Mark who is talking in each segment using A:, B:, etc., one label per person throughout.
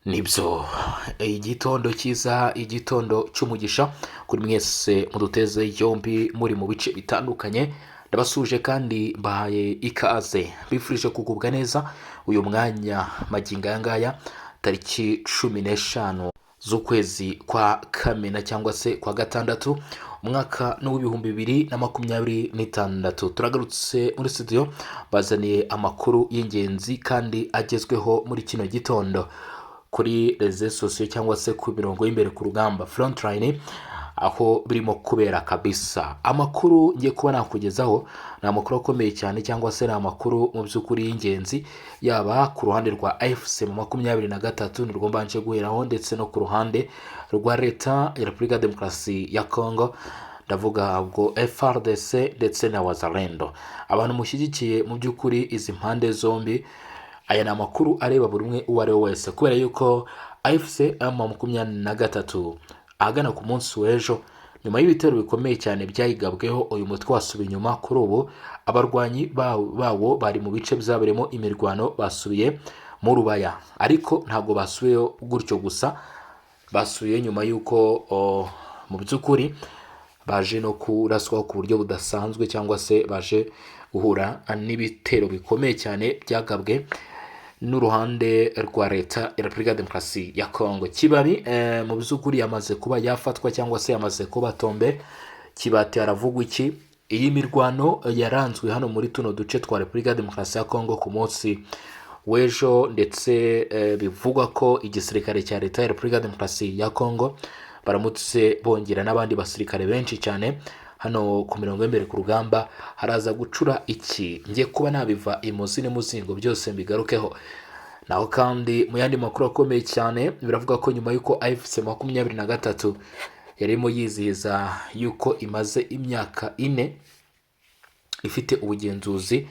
A: Nibyo, igitondo cyiza, igitondo cy'umugisha kuri mwese muduteze yombi muri mu bice bitandukanye. Ndabasuje kandi mbahaye ikaze, mbifurije kugubwa neza uyu mwanya magingo aya ngaya, tariki 15 z'ukwezi kwa Kamena cyangwa se kwa gatandatu, umwaka ni uw'2026. Turagarutse muri studio bazaniye amakuru y'ingenzi kandi agezweho muri kino gitondo kuri réseaux sociaux cyangwa se ku mirongo y'imbere ku rugamba, frontline, aho birimo kubera kabisa. Amakuru ngiye kuba nakugezaho ni amakuru akomeye cyane cyangwa se ni amakuru mu by'ukuri y'ingenzi, yaba ku ruhande rwa AFC M23, nirwo mbanje guheraho, ndetse no ku ruhande rwa Leta ya Repubulika ya Demokarasi ya Congo, ndavuga ubwo FARDC ndetse na Wazalendo. Abantu mushyigikiye mu by'ukuri izi mpande zombi, aya ni amakuru areba buri umwe uwo ari we wese, kubera yuko AFC M23 ahagana ku munsi w'ejo, nyuma y'ibitero bikomeye cyane byayigabweho, uyu mutwe wasubiye inyuma. Kuri ubu abarwanyi bawo bari mu bice byabereyemo imirwano, basubiye mu Rubaya, ariko ntabwo basubiyeyo gutyo gusa, basubiye nyuma y'uko mu by'ukuri baje no kuraswaho ku buryo budasanzwe cyangwa se baje guhura n'ibitero bikomeye cyane byagabwe n'uruhande rwa Leta ya Repubulika ya Demokarasi ya Kongo. Kibabi mu by'ukuri yamaze kuba yafatwa cyangwa se yamaze kuba tombe. Kibati haravugwa iki? Iyi mirwano yaranzwe hano muri tuno duce twa Repubulika ya Demokarasi ya Kongo ku munsi w'ejo, ndetse bivugwa ko igisirikare cya Leta ya Repubulika ya Demokarasi ya Kongo baramutse bongera n'abandi basirikare benshi cyane hano ku mirongo y'imbere ku rugamba, haraza gucura iki? Ngiye kuba nabiva imuzi n'umuzingo byose mbigarukeho. Naho kandi mu yandi makuru akomeye cyane, biravuga ko nyuma y'uko AFC 23 yarimo yizihiza y'uko imaze imyaka 4 ifite ubugenzuzi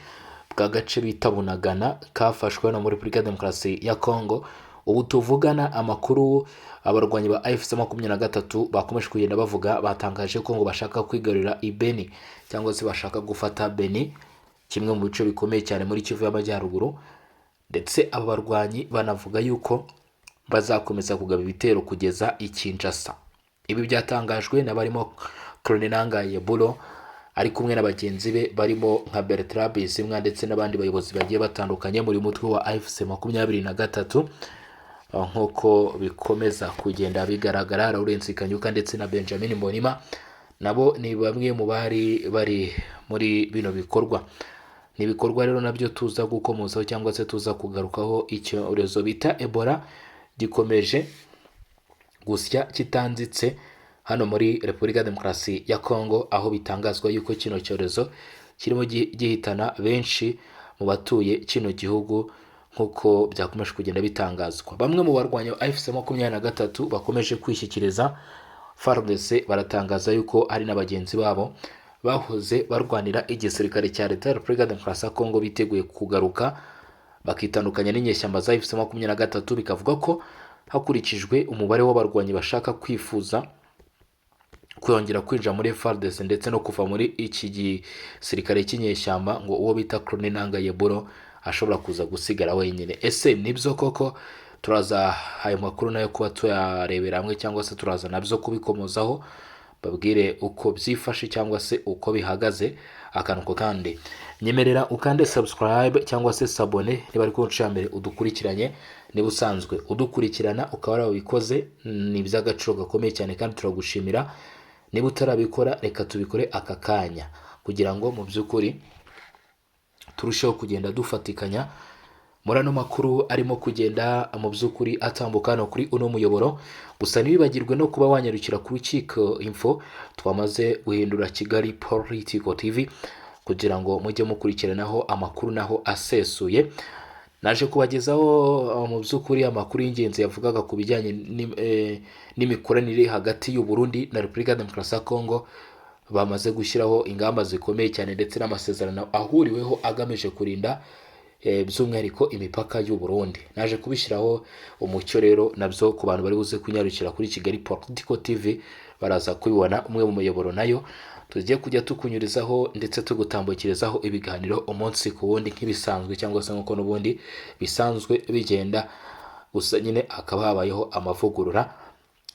A: bw'agace bita Bunagana kafashwe hano muri Repubulika ya Demokarasi ya Kongo, ubu tuvugana amakuru abarwanyi ba AFC 23 bakomeje kugenda bavuga, batangaje ko ngo bashaka kwigarurira i Beni cyangwa se bashaka gufata Beni, kimwe mu bice bikomeye cyane muri Kivu y'Amajyaruguru. Ndetse aba barwanyi banavuga yuko bazakomeza kugaba ibitero kugeza i Kinshasa. Ibi byatangajwe n'abarimo Colonel Nangaa Yeburo ari kumwe na bagenzi be barimo nka Bertrand Bisimwa ndetse n'abandi bayobozi bagiye batandukanye muri mutwe wa AFC 23, nk'uko bikomeza kugenda bigaragara. Lawrence Kanyuka ndetse na Benjamin Mbonima nabo ni bamwe mu bari bari muri bino bikorwa. Ni ibikorwa rero nabyo tuza gukomozaho cyangwa se tuza kugarukaho. Icyorezo bita Ebola gikomeje gusya kitanzitse hano muri Repubulika ya Demokarasi ya Kongo, aho bitangazwa yuko kino cyorezo kirimo gihitana benshi mu batuye kino gihugu, nk'uko byakomeje kugenda bitangazwa. Bamwe mu barwanya AFC 23 bakomeje kwishyikiriza FARDC baratangaza yuko hari na bagenzi babo bahoze barwanira igisirikare cya Leta ya Repubulika ya Demokarasi ya Kongo biteguye kugaruka bakitandukanya n'inyeshyamba za AFC 23. Bikavuga ko hakurikijwe umubare w'abarwanyi bashaka kwifuza kongera kwinjira muri FARDC ndetse no kuva muri iki gisirikare cy'inyeshyamba, ngo uwo bita Colonel Nangaa Yeburo ashobora kuza gusigara wenyine. Ese nibyo koko? Turaza ayo makuru nayo kuba tuyarebera hamwe cyangwa se turaza nabyo kubikomozaho, babwire uko byifashe cyangwa se uko bihagaze akantu ko. Kandi nyemerera ukande subscribe cyangwa se s'abonner niba ari ku nshuro ya mbere udukurikiranye. Niba usanzwe udukurikirana ukaba warabikoze, ni iby'agaciro gakomeye cyane kandi turagushimira. Niba utarabikora, reka tubikore aka kanya kugira ngo mu by'ukuri turusheho kugenda dufatikanya muri ano makuru arimo kugenda mu by'ukuri atambuka hano kuri uno muyoboro. Gusa ntiwibagirwe no kuba wanyarukira ku Rukiko Info, twamaze guhindura Kigali Political TV, kugira ngo mujye mukurikiranaho amakuru naho asesuye. Naje kubagezaho mu by'ukuri amakuru y'ingenzi yavugaga ku bijyanye n'imikoranire hagati y'u Burundi na Repubulika ya Demokarasi ya Kongo. Bamaze gushyiraho ingamba zikomeye cyane ndetse n'amasezerano ahuriweho agamije kurinda by'umwihariko imipaka y'u Burundi. Naje kubishyiraho umucyo rero nabyo ku bantu bari buze kunyarukira kuri Kigali Political TV, baraza kubibona, umwe mu muyoboro nayo tugiye kujya tukunyurizaho ndetse tugutambukirizaho ibiganiro umunsi ku wundi nk'ibisanzwe cyangwa se nk'uko n'ubundi bisanzwe bigenda. Gusa Gusa nyine hakaba habayeho amavugurura,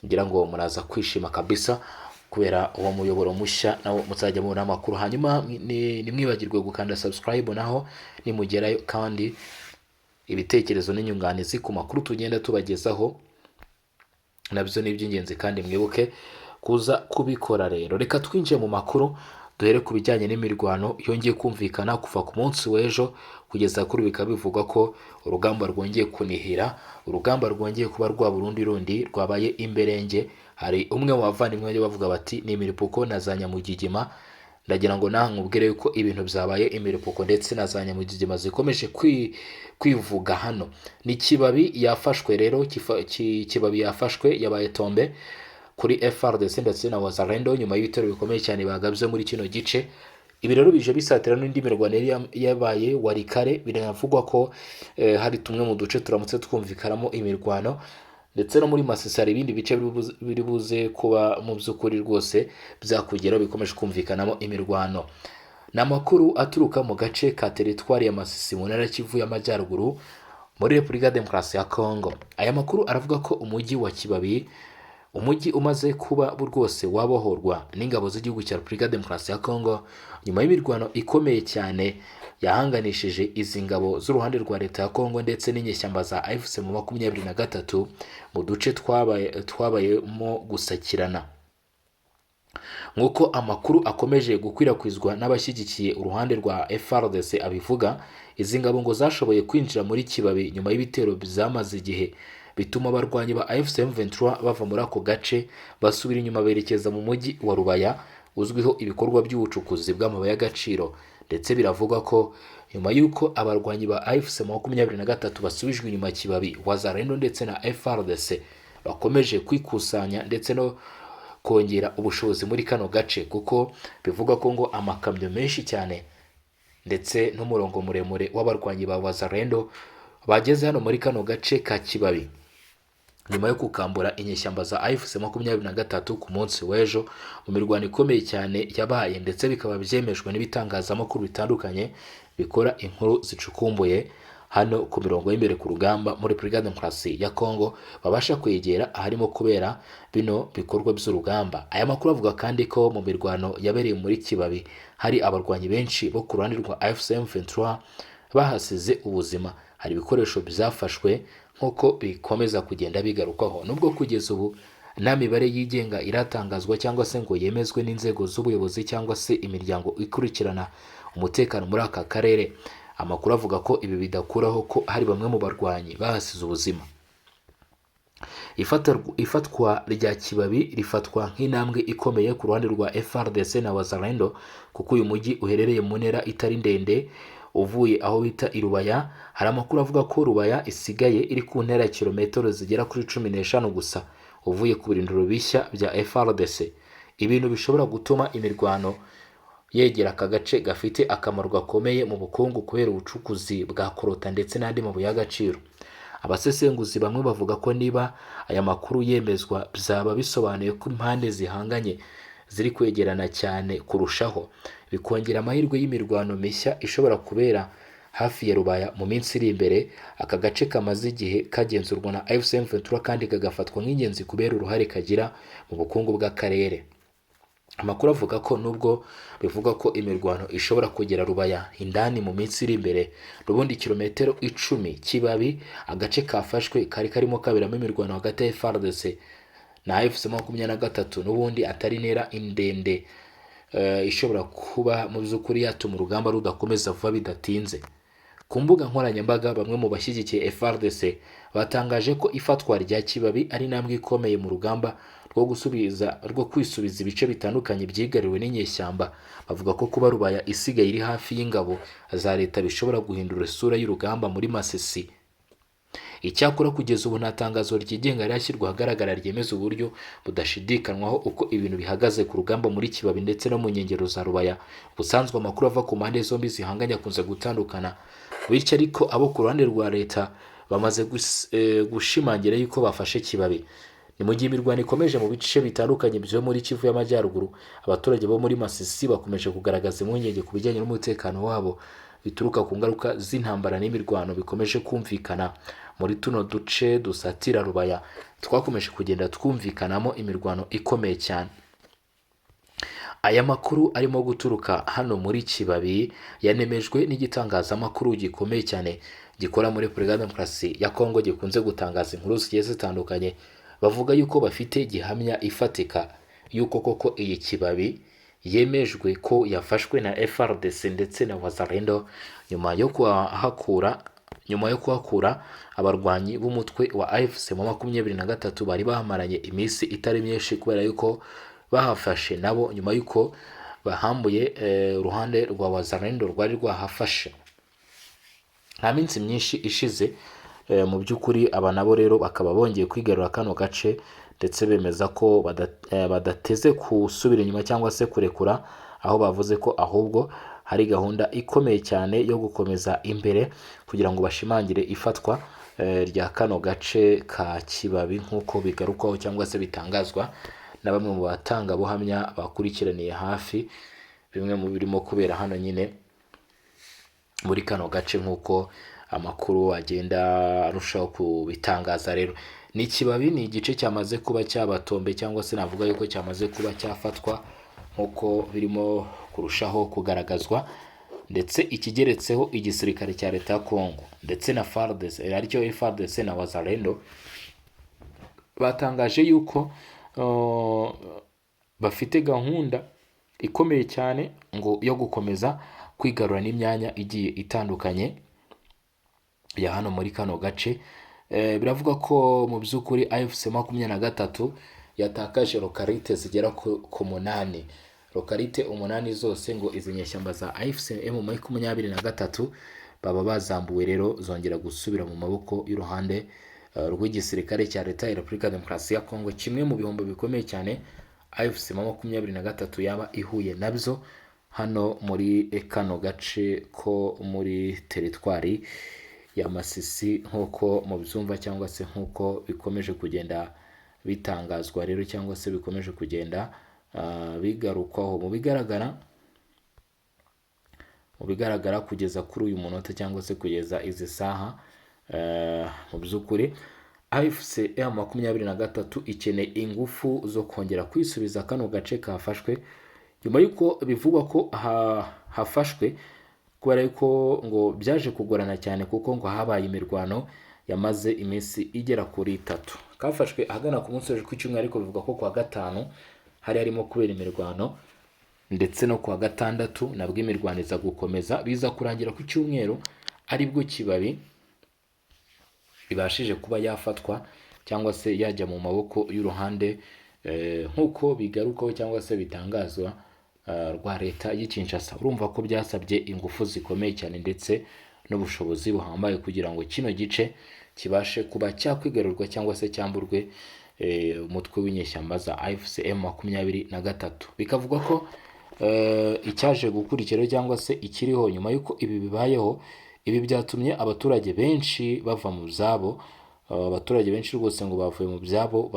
A: ngira ngo muraza kwishima kabisa kubera uwo muyoboro mushya, nawo muzajya mubona amakuru. Hanyuma ntimwibagirwe gukanda subscribe naho nimugerayo, kandi ibitekerezo n'inyunganizi ku makuru tugenda tubagezaho nabyo ni iby'ingenzi, kandi mwibuke kuza kubikora. Rero reka twinjiye mu makuru, duhere ku bijyanye n'imirwano yongeye kumvikana kuva ku munsi w'ejo kugeza kuri ubu. Bikaba bivugwa ko urugamba rwongeye kunihira, urugamba rwongeye kuba rwa burundi rundi rwabaye imberenge. Hari umwe mu bavandimwe bajya bavuga bati ni imiripuko na za nyamugigima. Ndagira ngo nawe nkubwire yuko ibintu byabaye imiripuko ndetse na za nyamugigima zikomeje kwivuga hano. Ni Kibabi yafashwe rero, Kibabi yafashwe, yabaye tombe kuri FARDC ndetse na Wazalendo nyuma y'ibitero bikomeye cyane bagabye muri kino gice. Ibi rero bije bisatira n'indi mirwano yari yabaye Walikale. Biravugwa ko hari tumwe mu duce turamutse twumvikanamo imirwano, ndetse no muri Masisi hari ibindi bice biri buze kuba mu by'ukuri rwose byakugeraho bikomeje kumvikanamo imirwano. Ni amakuru aturuka mu gace ka teritwari ya Masisi mu ntara ya Kivu y'Amajyaruguru muri Repubulika ya Demokarasi ya Kongo. Aya makuru aravuga ko umujyi wa Kibabi, umujyi umaze kuba rwose wabohorwa n'ingabo z'igihugu cya Repubulika ya Demokarasi ya Kongo nyuma y'imirwano ikomeye cyane yahanganishije izi ngabo z'uruhande rwa leta ya Kongo ndetse n'inyeshyamba za AFC mu 23 mu duce twabayemo gusakirana. Nk'uko amakuru akomeje gukwirakwizwa n'abashyigikiye uruhande rwa FARDC abivuga, izi ngabo ngo zashoboye kwinjira muri Kibabi nyuma y'ibitero byamaze igihe, bituma abarwanyi ba AFC M23 bava muri ako gace basubira inyuma berekeza mu mujyi wa Rubaya uzwiho ibikorwa by'ubucukuzi bw'amabuye y'agaciro. Ndetse biravugwa ko nyuma y'uko abarwanyi ba AFC 23 basubijwe inyuma Kibabi, Wazalendo ndetse na FARDC bakomeje kwikusanya ndetse no kongera ubushobozi muri kano gace, kuko bivugwa ko ngo amakamyo menshi cyane ndetse n'umurongo muremure w'abarwanyi ba Wazalendo bageze hano muri kano gace ka Kibabi nyuma yo kukambura inyeshyamba za AFC 23 ku munsi w'ejo mu mirwano ikomeye cyane yabaye, ndetse bikaba byemejwe n'ibitangazamakuru bitandukanye bikora inkuru zicukumbuye hano ku mirongo y'imbere ku rugamba muri Repubulika ya Demokarasi ya Kongo, babasha kwegera aharimo kubera bino bikorwa by'urugamba. Aya makuru avuga kandi ko mu mirwano yabereye muri Kibabi hari abarwanyi benshi bo ku ruhande rwa AFC M23 bahasize ubuzima, hari ibikoresho byafashwe nk'uko bikomeza kugenda bigarukwaho. Nubwo kugeza ubu nta mibare yigenga iratangazwa cyangwa se ngo yemezwe n'inzego z'ubuyobozi cyangwa se imiryango ikurikirana umutekano muri aka karere, amakuru avuga ko ibi bidakuraho ko hari bamwe mu barwanyi bahasize ubuzima. Ifatwa rya Kibabi rifatwa nk'intambwe ikomeye ku ruhande rwa FARDC na Wazalendo, kuko uyu mujyi uherereye mu ntera itari ndende uvuye aho bita i Rubaya. Hari amakuru avuga ko Rubaya isigaye iri ku ntera ya kilometero zigera kuri 15 gusa uvuye ku birindiro bishya bya FARDC, ibintu bishobora gutuma imirwano yegera aka gace gafite akamaro gakomeye mu bukungu kubera ubucukuzi bwa korota ndetse n'andi mabuye y'agaciro. Abasesenguzi bamwe bavuga ko niba aya makuru yemezwa, byaba bisobanuye ko impande zihanganye ziri kwegerana cyane kurushaho, bikongera amahirwe y'imirwano mishya ishobora kubera hafi ya Rubaya mu minsi iri imbere. Aka gace kamaze igihe kagenzurwa na AFC M23 kandi kagafatwa nk'ingenzi kubera uruhare kagira mu bukungu bw'akarere. Amakuru avuga ko nubwo bivugwa ko imirwano ishobora kugera Rubaya indani mu minsi iri imbere, n'ubundi kilometero 10 Kibabi, agace kafashwe kari karimo kaberamo imirwano hagati ya FARDC na AFC 23, n'ubundi atari intera ndende ishobora kuba mu by'ukuri yatuma urugamba rudakomeza vuba bidatinze. Ku mbuga nkoranyambaga, bamwe mu bashyigikiye FARDC batangaje ko ifatwa rya Kibabi ari intambwe ikomeye mu rugamba rwo kwisubiza ibice bitandukanye byigaruriwe n'inyeshyamba. Bavuga ko kuba Rubaya isigaye iri hafi y'ingabo za leta bishobora guhindura isura y'urugamba muri Masisi. Icyakora kugeza ubu nta tangazo ryigenga rirashyirwa ahagaragara ryemeza uburyo budashidikanywaho uko ibintu bihagaze ku rugamba muri Kibabi ndetse no mu nkengero za Rubaya. Ubusanzwe amakuru ava ku mpande zombi zihanganye akunze gutandukana, bityo ariko abo ku ruhande rwa leta bamaze gushimangira yuko bafashe Kibabi. Ni mu gihe imirwano ikomeje mu bice bitandukanye byo muri Kivu y'Amajyaruguru, abaturage bo muri Masisi bakomeje kugaragaza impungenge ku bijyanye n'umutekano wabo bituruka ku ngaruka z'intambara n'imirwano bikomeje kumvikana Muri tuno duce dusatira Rubaya twakomeje kugenda twumvikanamo imirwano ikomeye cyane. Aya makuru arimo guturuka hano muri Kibabi yanemejwe n'igitangazamakuru gikomeye cyane gikora muri Repubulika ya Demokarasi ya Kongo, gikunze gutangaza inkuru zigiye zitandukanye. Bavuga yuko bafite gihamya ifatika yuko koko iyi Kibabi yemejwe ko yafashwe na FARDC ndetse na Wazalendo nyuma yo kuhakura abarwanyi b'umutwe wa AFC M23 bari bahamaranye iminsi itari myinshi, kubera yuko bahafashe nabo nyuma y'uko bahambuye uruhande rwa Wazalendo rwari rwahafashe nta minsi myinshi ishize. Mu by'ukuri aba nabo rero bakaba bongeye kwigarura kano gace, ndetse bemeza ko badateze gusubira inyuma cyangwa se kurekura, aho bavuze ko ahubwo hari gahunda ikomeye cyane yo gukomeza imbere kugira ngo bashimangire ifatwa rya kano gace ka Kibabi, nk'uko bigarukwaho cyangwa se bitangazwa na bamwe mu batangabuhamya bakurikiraniye hafi bimwe mu birimo kubera hano nyine muri kano gace, nk'uko amakuru agenda arushaho kubitangaza. Rero ni Kibabi, ni igice cyamaze kuba cyabatombe, cyangwa se navuga yuko cyamaze kuba cyafatwa nk'uko birimo kurushaho kugaragazwa. Ndetse ikigeretseho, igisirikare cya leta ya Kongo ndetse na FARDC, aricyo FARDC na Wazalendo, batangaje yuko bafite gahunda ikomeye cyane ngo yo gukomeza kwigarura n'imyanya igiye itandukanye ya hano muri kano gace. Biravuga ko mu by'ukuri AFC 23 yatakaje localité zigera ku munani, localité umunani zose ngo izi nyeshyamba za AFC M23 baba bazambuwe, rero zongera gusubira mu maboko y'uruhande rw'igisirikare cya leta ya Repubulika ya Demokarasi ya Kongo. Kimwe mu bihombo bikomeye cyane AFC 23 yaba ihuye nabyo hano muri kano gace ko muri teritwari ya Masisi, nk'uko mubyumva cyangwa se nk'uko bikomeje kugenda bitangazwa rero, cyangwa se bikomeje kugenda bigarukwaho. Mu bigaragara kugeza kuri uyu munota cyangwa se kugeza izi saha, mu by'ukuri AFC M23 ikeneye ingufu zo kongera kwisubiza kano gace kafashwe, nyuma y'uko bivugwa ko hafashwe, kubera yuko ngo byaje kugorana cyane, kuko ngo habaye imirwano yamaze iminsi igera kuri 3. Kafashwe ahagana ku munsi w'ejo ku cyumweru, ariko bivuga ko kuwa gatanu hari harimo kubera imirwano, ndetse no kuwa gatandatu nabwo imirwano iza gukomeza, biza kurangira ku cyumweru aribwo Kibabi ibashije kuba yafatwa cyangwa se yajya mu maboko y'uruhande, nk'uko bigarukaho cyangwa se bitangazwa, rwa leta y'i Kinshasa. Urumva ko byasabye ingufu zikomeye cyane ndetse n'ubushobozi buhambaye kugira ngo kino gice kibashe kuba cyakwigarurwa cyangwa se cyamburwe umutwe w'inyeshyamba za AFC M23. Bikavugwa ko icyaje gukurikiraho cyangwa se ikiriho nyuma y'uko ibi bibayeho, ibi byatumye abaturage benshi bava mu byabo. Abaturage benshi rwose ngo bavuye mu byabo,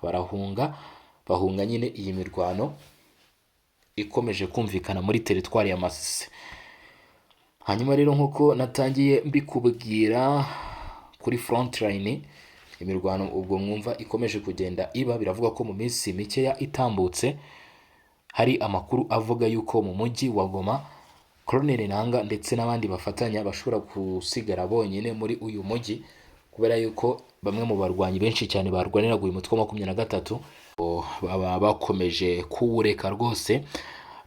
A: barahunga, bahunga nyine iyi mirwano ikomeje kumvikana muri teritwari ya Masisi. Hanyuma rero, nk'uko natangiye mbikubwira, kuri front line imirwano ubwo mwumva ikomeje kugenda iba. Biravuga ko mu minsi mikeya itambutse hari amakuru avuga yuko mu mujyi wa Goma Colonel Nanga ndetse n'abandi bafatanya bashobora gusigara bonyine muri uyu mujyi, kubera yuko bamwe mu barwanyi benshi cyane barwaniraga uyu mutwe wa 23 baba bakomeje kuwureka rwose,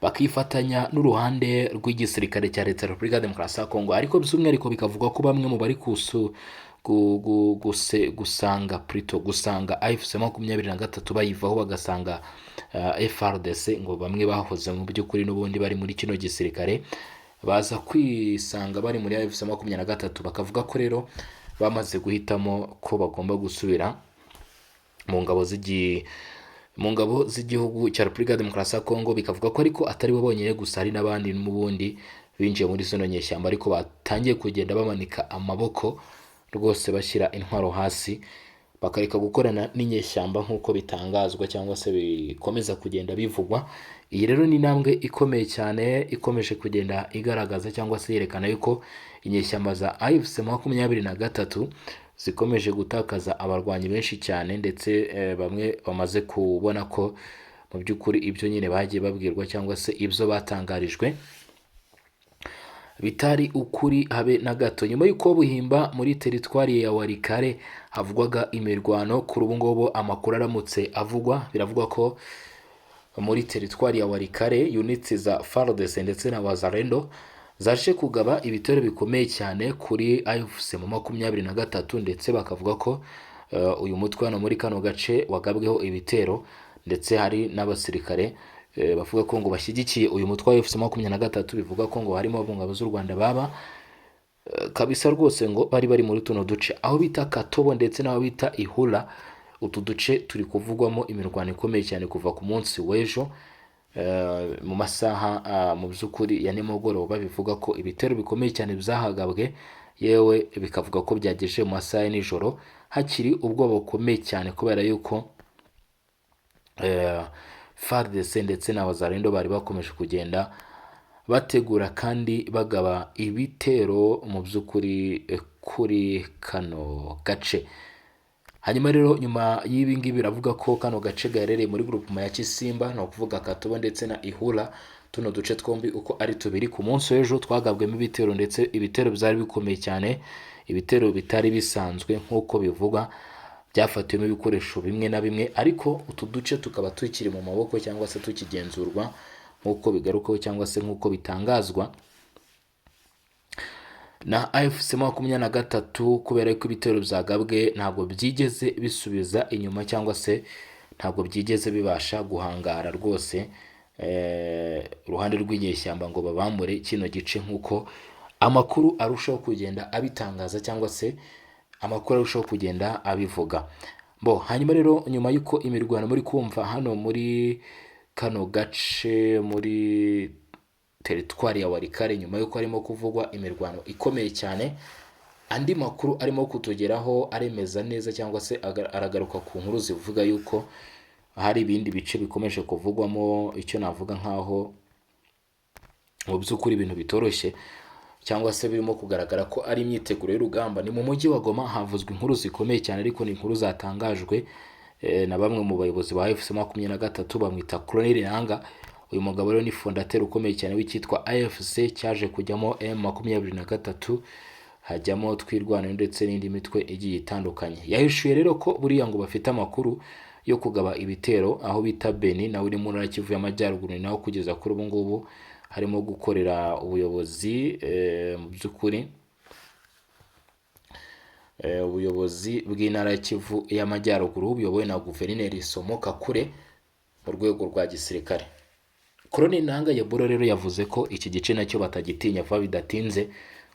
A: bakifatanya n'uruhande rw'igisirikare cya leta ya Repubulika ya Demokarasi ya Kongo. Ariko by'umwihariko bikavuga ko bamwe mu bari kusu gu- gu- guse- gusanga plutôt gusanga AFC 23, bayivaho bagasanga FARDC, ngo bamwe bahoze mu by'ukuri n'ubundi bari muri kino gisirikare baza kwisanga bari muri AFC 23, bakavuga ko rero bamaze guhitamo ko bagomba gusubira mu ngabo z'igihugu cya Repubulika ya Demokarasi ya Kongo. Bikavuga ko ariko atari bo bonyine gusa, hari n'abandi n'ubundi binjiye muri zino nyeshyamba ariko batangiye kugenda bamanika amaboko rwose, bashyira intwaro hasi, bakareka gukorana n'inyeshyamba, nk'uko bitangazwa cyangwa se bikomeza kugenda bivugwa. Iyi rero ni intambwe ikomeye cyane ikomeje kugenda igaragaza cyangwa se yerekana yuko inyeshyamba za AFC 23 zikomeje gutakaza abarwanyi benshi cyane, ndetse bamwe bamaze kubona ko mu by'ukuri ibyo nyine bagiye babwirwa cyangwa se ibyo batangarijwe bitari ukuri habe na gato. Nyuma y'uko Buhimba muri teritwari ya Walikale havugwaga imirwano, kuri ubu ngubu amakuru aramutse avugwa, biravugwa ko muri teritwari ya Walikale units za FARDC ndetse na Wazalendo zaje kugaba ibitero bikomeye cyane kuri AFC mu 23, ndetse bakavuga ko uyu mutwe hano muri kano gace wagabweho ibitero, ndetse hari n'abasirikare bavuga ko ngo bashyigikiye uyu mutwe wa AFC 23, bivuga ko ngo harimo abo ngabo z'u Rwanda baba kabisa rwose ngo bari muri tuno duce aho bita Katobo ndetse n'aho bita Ihura. Utu duce turi kuvugwamo imirwano ikomeye cyane kuva ku munsi w'ejo mu masaha mu by'ukuri ya nimugoroba. Bivuga ko ibitero bikomeye cyane byahagabwe, yewe bikavuga ko byageje mu masaha ya nijoro hakiri ubwoba bukomeye cyane, kubera yuko FARDC ndetse na Wazalendo bari bakomeje kugenda bategura kandi bagaba ibitero mu by'ukuri kuri kano gace. Hanyuma rero, nyuma y'ibi ngibi, biravuga ko kano gace gaherereye muri groupement ya Kisimba, ni ukuvuga Katobo ndetse na Ihura. Tuno duce twombi uko ari tubiri, ku munsi w'ejo twagabwemo ibitero, ndetse ibitero byari bikomeye cyane, ibitero bitari bisanzwe nk'uko bivugwa. Byafatiwemo ibikoresho bimwe na bimwe, ariko utu duce tukaba tukiri mu maboko cyangwa se tukigenzurwa nk'uko bigarukaho cyangwa se nk'uko bitangazwa na AFC 23, kubera ko ibitero byagabwe ntabwo byigeze bisubiza inyuma cyangwa se ntabwo byigeze bibasha guhangara rwose uruhande rw'inyeshyamba ngo babambure kino gice, nk'uko amakuru arushaho kugenda abitangaza cyangwa se amakuru arushaho kugenda abivuga bo. Hanyuma rero, nyuma y'uko imirwano muri kumva hano muri kano gace muri teritwari ya Walikale, nyuma y'uko harimo kuvugwa imirwano ikomeye cyane, andi makuru arimo kutugeraho aremeza neza cyangwa se aragaruka ku nkuru zivuga yuko hari ibindi bice bikomeje kuvugwamo icyo navuga nk'aho mu by'ukuri ibintu bitoroshye cyangwa se birimo kugaragara ko ari imyiteguro y'urugamba. Ni mu mujyi wa Goma havuzwe inkuru zikomeye cyane, ariko ni inkuru zatangajwe na bamwe mu bayobozi ba AFC 23, bamwita Colonel Nanga. Uyu mugabo rero ni fondateur ukomeye cyane w'icyitwa AFC, cyaje kujyamo M 23, hajyamo Twirwaneho ndetse n'indi mitwe igiye itandukanye. Yahishuye rero ko buriya ngo bafite amakuru yo kugaba ibitero aho bita Beni, nawe uri mu ntara ya Kivu y'Amajyaruguru, ni naho kugeza kuri ubu ngubu harimo gukorera ubuyobozi mu by'ukuri ubuyobozi bw'intara ya Kivu y'Amajyaruguru buyobowe na Guverineri Somo Kakure mu rwego rwa gisirikare. Colonel Nanga Yaburo rero yavuze ko iki gice nacyo batagitinya, vuba bidatinze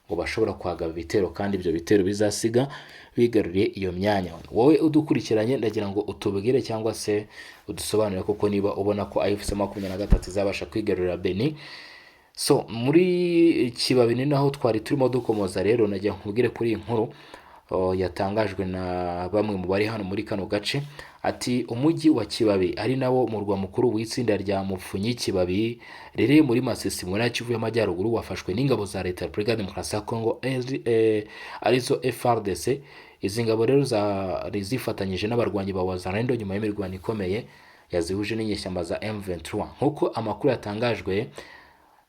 A: ngo bashobora kuhagaba ibitero, kandi ibyo bitero bizasiga bigaruriye iyo myanya. Wowe udukurikiranye, ndagira ngo utubwire cyangwa se udusobanurire koko niba ubona ko AFC 23 izabasha kwigarurira Beni. So muri Kibabi ni naho twari turimo dukomoza. Rero nagira nkubwire kuri iyi nkuru yatangajwe na bamwe mu bari hano muri kano gace, ati umujyi wa Kibabi, ari nawo murwa mukuru w'itsinda rya Mupfunyi Kibabi riri muri Masisi mu ntara ya Kivu y'Amajyaruguru, wafashwe n'ingabo za Leta ya Repubulika ya Demokarasi ya Kongo, arizo FARDC. Izi ngabo rero zari zifatanyije n'abarwanyi ba Wazalendo nyuma y'imirwano ikomeye yazihuje n'inyeshyamba za M23. Nk'uko amakuru yatangajwe,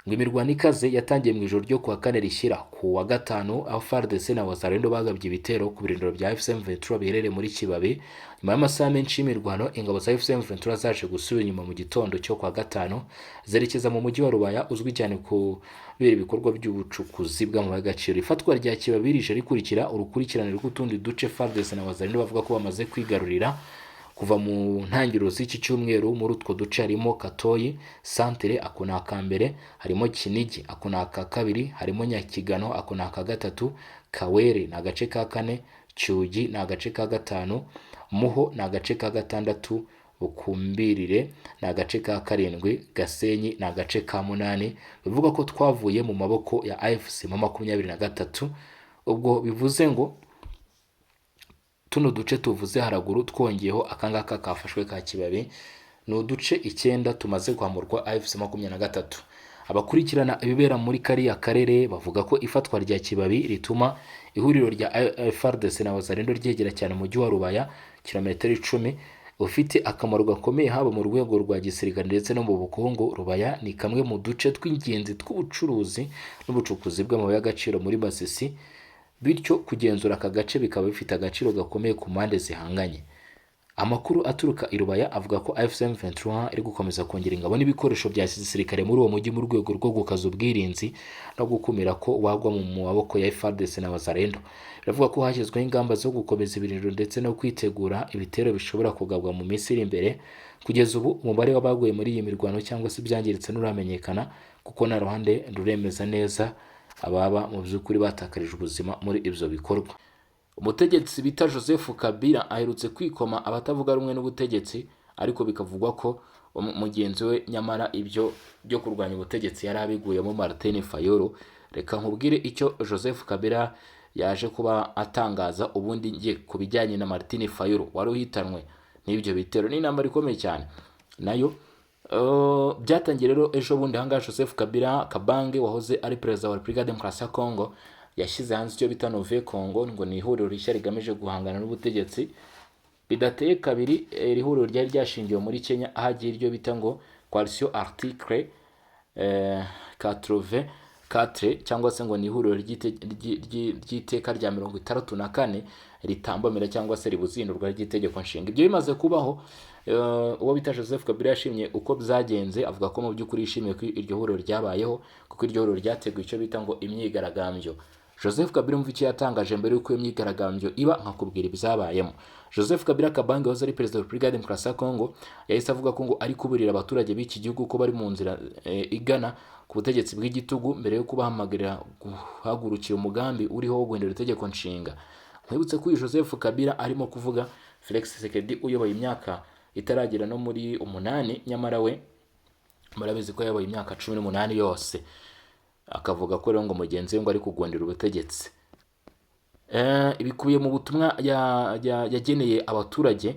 A: ngo imirwano ikaze yatangiye mu ijoro ryo kuwa kane rishyira ku wa gatanu, aho FARDC na Wazalendo bagabye ibitero ku birindiro bya AFC M23 biherereye muri Kibabi. Nyuma y'amasaha menshi y'imirwano, ingabo za AFC M23 zaje gusubira inyuma mu gitondo cyo kuwa gatanu, zerekeza mu mujyi wa Rubaya uzwi cyane kubera ibikorwa by'ubucukuzi bw'amabuye y'agaciro. Ifatwa rya Kibabi rije rikurikira urukurikirane rw'utundi duce FARDC na Wazalendo bavuga ko bamaze kwigarurira kuva mu ntangiriro z'iki cyumweru. Muri utwo duce harimo Katoyi santere, ako ni aka mbere; harimo Kinigi, ako ni aka kabiri; harimo Nyakigano, ako ni aka gatatu; Kawere ni agace ka kane; Cyugi ni agace ka gatanu; Muho ni agace ka gatandatu; Bukumbirire ni agace ka karindwi; Gasenyi ni agace ka munani. Bivuga ko twavuye mu maboko ya AFC mu 23. Ubwo bivuze ngo tuno duce tuvuze haraguru, twongeyeho akangaka kafashwe ka Kibabi, ni uduce icyenda tumaze kwamburwa AFC 23. Abakurikirana ibibera muri kariya karere bavuga ko ifatwa rya Kibabi rituma ihuriro rya FARDC na Wazalendo ryegera cyane umujyi wa Rubaya, kilometero 10, ufite akamaro gakomeye haba mu rwego rwa gisirikare ndetse no mu bukungu. Rubaya ni kamwe mu duce tw'ingenzi tw'ubucuruzi n'ubucukuzi bw'amabuye y'agaciro muri Masisi, bityo kugenzura aka gace bikaba bifite agaciro gakomeye ku mpande zihanganye. Amakuru aturuka i Rubaya avuga ko AFC M23 iri gukomeza kongera ingabo n'ibikoresho bya gisirikare muri uwo mujyi mu rwego rwo gukaza ubwirinzi no gukumira ko wagwa mu maboko ya FARDC na Wazalendo. Biravuga ko hashyizweho ingamba zo gukomeza ibirindiro ndetse no kwitegura ibitero bishobora kugabwa mu minsi iri imbere. Kugeza ubu, umubare w'abaguye muri iyi mirwano cyangwa se ibyangiritse nturamenyekana, kuko nta ruhande ruremeza neza ababa mu by'ukuri batakarije ubuzima muri ibyo bikorwa. Umutegetsi bita Joseph Kabila aherutse kwikoma abatavuga rumwe n'ubutegetsi, ariko bikavugwa ko mugenzi we nyamara ibyo byo kurwanya ubutegetsi yari abiguyemo, Martin Fayulu. Reka nkubwire icyo Joseph Kabila yaje kuba atangaza ubundi ngiye ku bijyanye na Martin Fayulu wari uhitanwe n'ibyo bitero n'intambara ikomeye cyane nayo. Byatangiye rero ejo bundi ahangaha Joseph Kabila Kabange, wahoze ari perezida wa Repubulika ya Demokarasi ya Congo, yashyize hanze icyo bita Nouveau Congo, ngo ni ihuriro rishya rigamije guhangana n'ubutegetsi. Bidateye kabiri, iri huriro ryari ryashingiwe muri Kenya, ahagiye iryo bita ngo Coalition Article 84, cyangwa se ngo ni ihuriro ry'iteka rya 64 ritambamira cyangwa se ribuza ihindurwa ry'itegeko nshinga. Ibyo bimaze kubaho, uwo bita Joseph Kabila yashimye uko byagenze, avuga ko mu by'ukuri yishimiye ko iryo huriro ryabayeho, kuko iryo huriro ryateguye icyo bita ngo imyigaragambyo. Joseph Kabila, umva icyo yatangaje mbere y'uko iyo myigaragambyo iba, nkakubwira ibyabayemo. Joseph Kabila Kabange, wahoze ari perezida wa Repubulika ya Demokarasi ya Kongo, yahise avuga ko ngo ari kuburira abaturage b'iki gihugu ko bari mu nzira igana ku butegetsi bw'igitugu, mbere yo kubahamagarira guhagurukira umugambi uriho wo guhindura itegeko nshinga. Nkwibutse ko uyu Joseph Kabila arimo kuvuga Felix Tshisekedi uyoboye imyaka itaragera no muri 8, nyamara we murabizi ko yayoboye imyaka 18 yose, akavuga ko rero ngo mugenzi we ngo ari kugundira ubutegetsi. Ibikubiye mu butumwa yageneye abaturage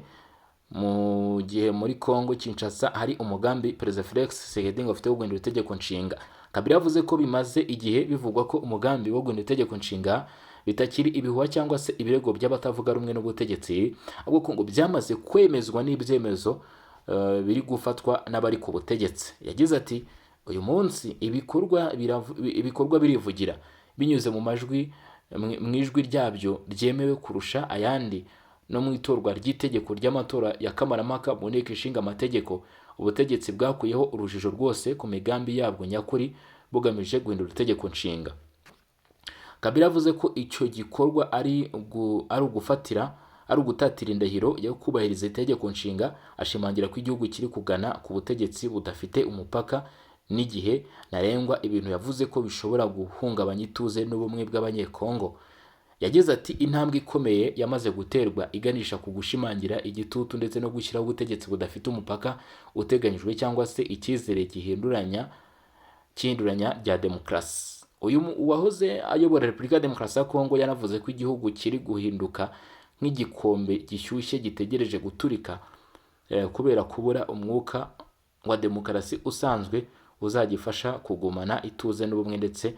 A: mu gihe muri Congo Kinshasa hari umugambi Perezida Felix Tshisekedi ngo afite wo guhindura itegeko nshinga. Kabila yavuze ko bimaze igihe bivugwa ko umugambi wo guhindura itegeko nshinga bitakiri ibihuha cyangwa se ibirego by'abatavuga rumwe n'ubutegetsi, ahubwo ko ngo byamaze kwemezwa n'ibyemezo biri gufatwa n'abari ku butegetsi. Yagize ati: "Uyu munsi ibikorwa birivugira binyuze mu majwi, mu ijwi ryabyo ryemewe kurusha ayandi, no mu itorwa ry'itegeko ry'amatora ya kamarampaka mu nteko ishinga amategeko. Ubutegetsi bwakuyeho urujijo rwose ku migambi yabwo nyakuri bugamije guhindura itegeko nshinga." Kabila yavuze ko icyo gikorwa ari ugutatira indahiro yo kubahiriza itegeko nshinga, ashimangira ko igihugu kiri kugana ku butegetsi budafite umupaka n'igihe ntarengwa, ibintu yavuze ko bishobora guhungabanya ituze n'ubumwe bw'Abanyekongo. Yagize ati: "Intambwe ikomeye yamaze guterwa iganisha ku gushimangira igitutu ndetse no gushyiraho ubutegetsi budafite umupaka uteganyijwe cyangwa se icyizere gihinduranya cy'ihinduranya rya demokarasi." Uyu uwahoze ayobora Repubulika ya Demokarasi ya Kongo yanavuze ko igihugu kiri guhinduka nk'igikombe gishyushye gitegereje guturika kubera kubura umwuka wa demokarasi usanzwe uzagifasha kugumana ituze n'ubumwe. Ndetse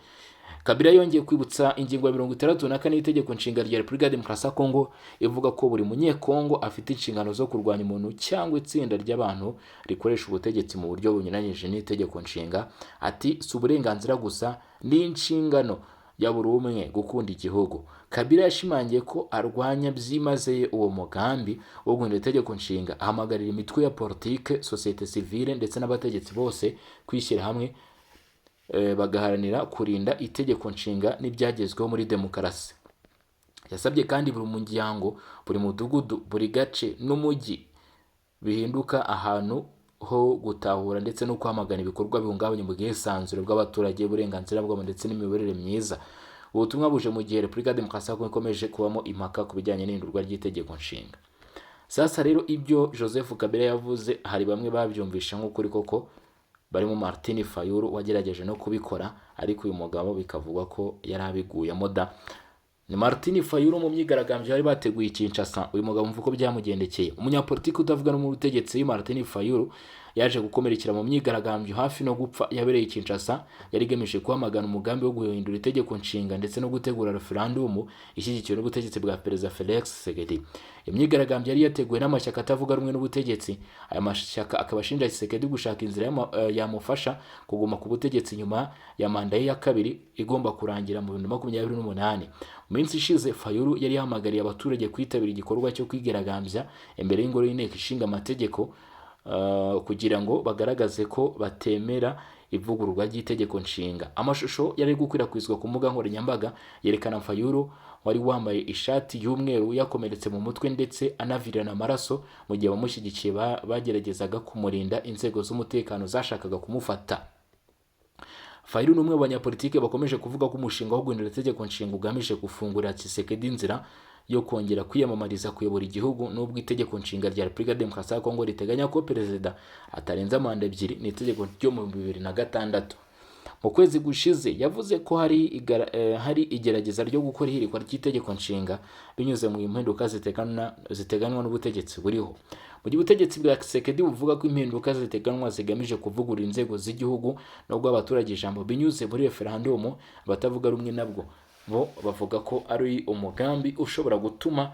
A: Kabila yongeye kwibutsa ingingo ya 64 y'itegeko nshinga rya Repubulika ya Demokarasi ya Kongo, ivuga ko buri Munyekongo afite inshingano zo kurwanya umuntu cyangwa itsinda ry'abantu rikoresha ubutegetsi mu buryo bunyuranyije n'itegeko nshinga. Ati: "Si uburenganzira gusa, ni inshingano ya buri umwe gukunda igihugu." Kabila yashimangiye ko arwanya byimazeyo uwo mugambi wo guhindura itegeko nshinga, ahamagarira imitwe ya politike, sosiyete sivile ndetse n'abategetsi bose kwishyira hamwe bagaharanira kurinda itegeko nshinga n'ibyagezweho muri demokarasi. Yasabye kandi buri muryango, buri mudugudu, buri gace n'umujyi bihinduka ahantu ho gutahura ndetse no kwamagana ibikorwa bihungabanya ubwisanzure bw'abaturage, uburenganzira bwabo ndetse n'imiyoborere myiza. Ubutumwa buje mu gihe Repubulika ya Demokarasi ya Kongo ikomeje kubamo impaka ku bijyanye n'ihindurwa ry'itegeko nshinga. Sasa rero, ibyo Joseph Kabila yavuze hari bamwe babyumvisha nk'ukuri koko, barimo Martin Fayulu wagerageje no kubikora, ariko uyu mugabo bikavugwa ko yari abiguyemo da. Ni Martin Fayulu mu myigaragambyo bari bateguye i Kinshasa. Uyu mugabo, mvuga uko byamugendekeye. Umunyapolitiki utavuga rumwe n'ubutegetsi Martin Fayulu Yaje gukomerekera mu myigaragambyo hafi no gupfa yabereye i Kinshasa, yari igamije kwamagana umugambi wo guhindura itegeko nshinga ndetse no gutegura referandumu ishyigikiwe n'ubutegetsi bwa Perezida Felix Tshisekedi. Imyigaragambyo yari yateguwe n'amashyaka atavuga rumwe n'ubutegetsi. Aya mashyaka akaba ashinja Tshisekedi gushaka inzira yamufasha kuguma ku butegetsi nyuma ya manda ye ya kabiri igomba kurangira mu 2028. Mu minsi ishize, Fayulu yari yahamagariye abaturage kwitabira igikorwa cyo kwigaragambya imbere y'Ingoro y'Inteko Ishinga Amategeko kugira ngo bagaragaze ko batemera ivugururwa ry'itegeko nshinga. Amashusho yari gukwirakwizwa ku mbuga nkoranyambaga yerekana Fayulu wari wambaye ishati y'umweru yakomeretse mu mutwe ndetse anavirana amaraso, mu gihe abamushyigikiye bageragezaga kumurinda inzego z'umutekano zashakaga kumufata. Fayulu ni umwe mu banyapolitike bakomeje kuvuga ko umushinga wo guhindura itegeko nshinga ugamije gufungurira Tshisekedi inzira yo kongera kwiyamamariza kuyobora igihugu, nubwo itegeko nshinga rya Repubulika ya Demokarasi ya Kongo riteganya ko perezida atarenza manda ebyiri. Ni itegeko ryo mu 2006. Mu kwezi gushize yavuze ko hari igerageza ryo gukora ihirikwa ry'itegeko nshinga binyuze mu mpinduka ziteganywa n'ubutegetsi buriho. Mu gihe ubutegetsi bwa Tshisekedi buvuga ko impinduka ziteganywa zigamije kuvugurura inzego z'igihugu no guha abaturage ijambo binyuze muri referandumu, abatavuga rumwe nabwo bo bavuga ko ari umugambi ushobora gutuma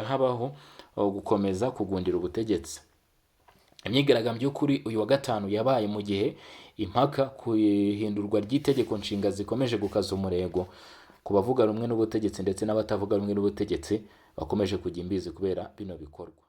A: habaho gukomeza kugundira ubutegetsi. Imyigaragambyo yo kuri uyu wa gatanu yabaye mu gihe impaka ku ihindurwa ry'itegeko nshinga zikomeje gukaza umurego ku bavuga rumwe n'ubutegetsi ndetse n'abatavuga rumwe n'ubutegetsi bakomeje kujya imbizi kubera bino bikorwa.